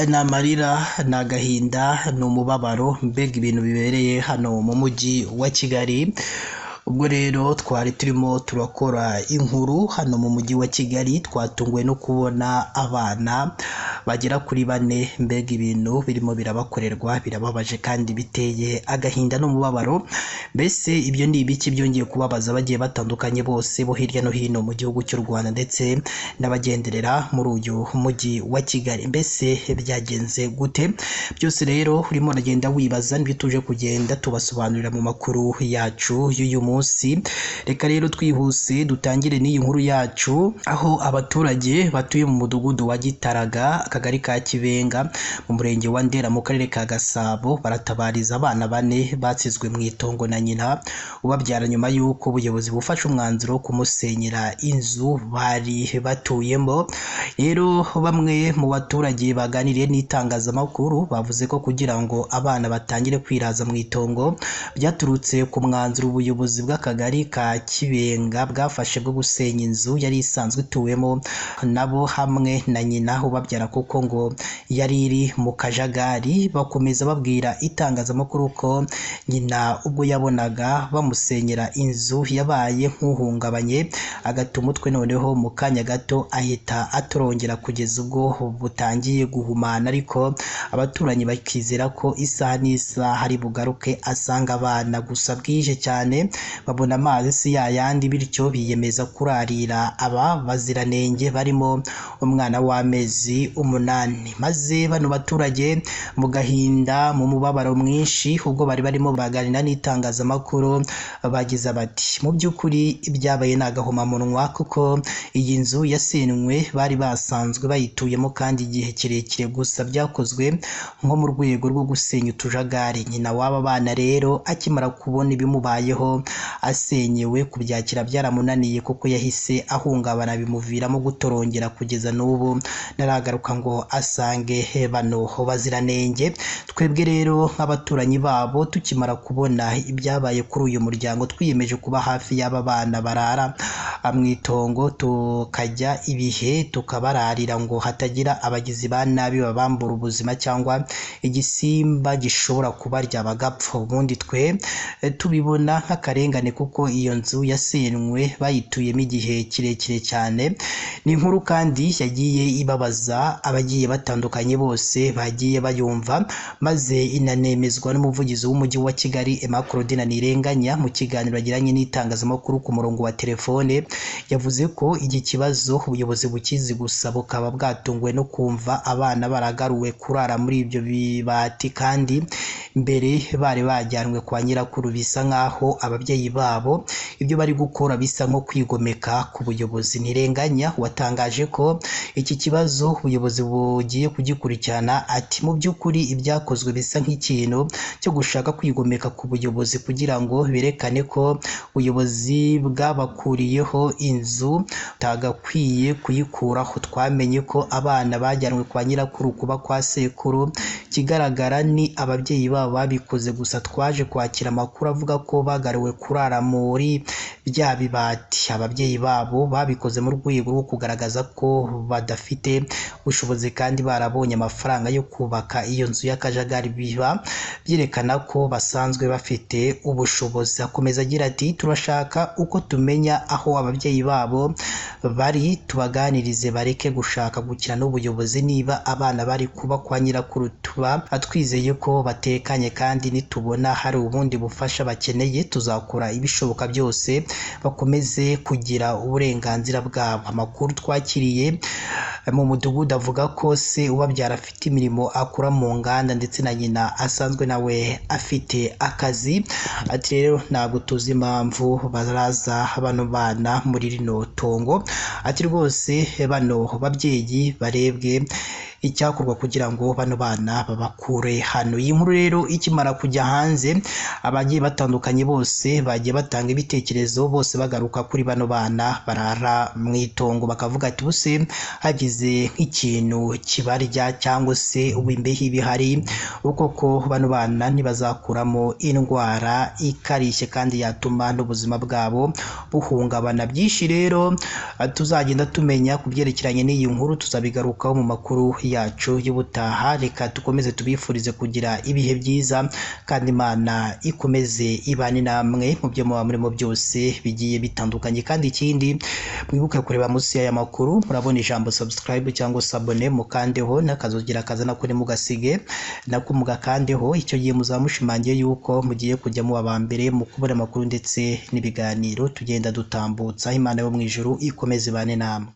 Ni amarira, ni agahinda, ni umubabaro, mbega ibintu bibereye hano mu mujyi wa Kigali. Ubwo rero twari turimo turakora inkuru hano mu mujyi wa Kigali, twatunguwe no kubona abana bagera kuri bane, mbega ibintu birimo birabakorerwa birababaje kandi biteye agahinda n'umubabaro. Mbese ibyo ni ibiki byongeye kubabaza bagiye batandukanye bose bo hirya no hino mu gihugu cy'u Rwanda ndetse n'abagenderera muri uyu mujyi wa Kigali? Mbese byagenze gute? Byose rero urimo uragenda wibaza, nibyo tuje kugenda tubasobanurira mu makuru yacu y'uyu munsi. Reka rero twihuse dutangire n'iyi nkuru yacu, aho abaturage batuye mu mudugudu wa Gitaraga, akagari ka Kibenga, mu murenge wa Ndera, mu karere ka Gasabo, baratabariza abana bane batsizwe mu itongo na nyina ubabyara, nyuma y'uko ubuyobozi bufashe umwanzuro wo kumusenyera inzu bari batuyemo. Rero bamwe mu baturage baganiriye n'itangazamakuru bavuze ko kugira ngo abana batangire kwiraza mu itongo byaturutse ku mwanzuro ubuyobozi bw'akagari ka Kibenga bwafashe bwo gusenya inzu yari isanzwe ituwemo nabo hamwe na nyina ubabyara, kuko ngo yari iri mu kajagari. Bakomeza babwira itangazamakuru ko nyina ubwo yabonaga bamusenyera inzu yabaye nk'uhungabanye, agata umutwe, noneho mu kanya gato ahita atorongera kugeza ubwo butangiye guhumana, ariko abaturanyi bakizera ko isaha n'isaha ari bugaruke asanga abana. Gusa bwije cyane babona amazi si yayandi, bityo biyemeza kurarira aba baziranenge barimo umwana w'amezi 8. Maze bano baturage mu gahinda, mu mubabaro mwinshi, ubwo bari barimo baganira n'itangazamakuru bagize bati: mu by'ukuri ibyabaye ni agahomamunwa, kuko iyi nzu yasenywe bari basanzwe bayituyemo kandi igihe kirekire, gusa byakozwe nko mu rwego rwo gusenya utujagari. Nyina w'aba bana rero akimara kubona ibimubayeho asenyewe, kubyakira byaramunaniye kuko yahise ahungabana, bimuviramo gutorongera kugeza n'ubu ntaragaruka ngo asange bano baziranenge. Twebwe rero nk'abaturanyi babo tukimara kubona ibyabaye kuri uyu muryango, twiyemeje kuba hafi y'aba bana barara mu itongo, tukajya ibihe tukabararira ngo hatagira abagizi ba nabi babambura ubuzima cyangwa igisimba gishobora kubarya bagapfa. Ubundi twe tubibona nk'akarengane kuko iyo nzu yasenywe bayituyemo igihe kirekire cyane. Ni inkuru kandi yagiye ibabaza abagiye batandukanye bose bagiye bayumva, maze inanemezwa n'umuvugizi w'umujyi wa Kigali Emma Claudine Ntirenganya mu kiganiro yagiranye n'itangazamakuru ku murongo wa telefone. Yavuze ko iki kibazo ubuyobozi bukizi, gusa bukaba bwatunguwe no kumva abana baragaruwe kurara muri ibyo bibati kandi mbere bari bajyanwe kwa nyirakuru. Bisa nk'aho ababyeyi babo ibyo bari gukora bisa nko kwigomeka ku buyobozi. Ntirenganya watangaje ko iki kibazo ubuyobozi bugiye kugikurikirana, ati: mu by'ukuri ibyakozwe bisa nk'ikintu cyo gushaka kwigomeka ku buyobozi kugira ngo berekane ko ubuyobozi bwabakuriyeho inzu butagakwiye kuyikuraho. Twamenye ko abana bajyanwe kwa nyirakuru kuba kwa sekuru, ikigaragara ni ababyeyi babo babikoze, gusa twaje kwakira amakuru avuga ko bagaruwe kurara muri bya bibati. Ababyeyi babo babikoze mu rwego rwo kugaragaza ko badafite ubushobozi kandi barabonye amafaranga yo kubaka iyo nzu y'akajagari, biba byerekana ko basanzwe bafite ubushobozi. Akomeza agira ati: turashaka uko tumenya aho ababyeyi babo bari, tubaganirize bareke gushaka gukina n'ubuyobozi. Niba abana bari kuba kwa nyirakuru tuba twizeye ko batekanye, kandi nitubona hari ubundi bufasha bakeneye tuzakora ibishoboka byose bakomeze kugira uburenganzira bwabo. Amakuru twakiriye mu mudugudu avuga ko se ubabyara afite imirimo akora mu nganda ndetse na nyina asanzwe nawe afite akazi. Ati rero ntabwo tuzi impamvu baraza bano bana muri rino tongo. Ati rwose bano babyeyi barebwe icyakorwa kugira ngo bano bana babakure hano. Iyi nkuru rero ikimara kujya hanze, abagiye batandukanye bose bagiye batanga ibitekerezo, bose bagaruka kuri bano bana barara mu itongo, bakavuga ati buse hagize nk'ikintu kibarya cyangwa se ubu imbeho ibihari, koko bano bana ntibazakuramo indwara ikarishye kandi yatuma n'ubuzima bwabo buhungabana. Byinshi rero rero tuzagenda tumenya ku byerekeranye n'iyi nkuru tuzabigarukaho mu makuru yacu y'ubutaha. Reka dukomeze tubifurize kugira ibihe byiza, kandi Imana ikomeze ibane namwe mu byo muba murimo byose bigiye bitandukanye. Kandi ikindi, mwibuke kureba munsi y'aya makuru, murabona ijambo subscribe cyangwa se abone, mukandeho n'akazugira kaza nako ntimugasige, nako mugakandeho. Icyo gihe muzaba mushimangiye yuko mugiye kujya muba aba mbere mu kubona amakuru ndetse n'ibiganiro tugenda dutambutsa. Imana yo mu ijuru ikomeze ibane namwe.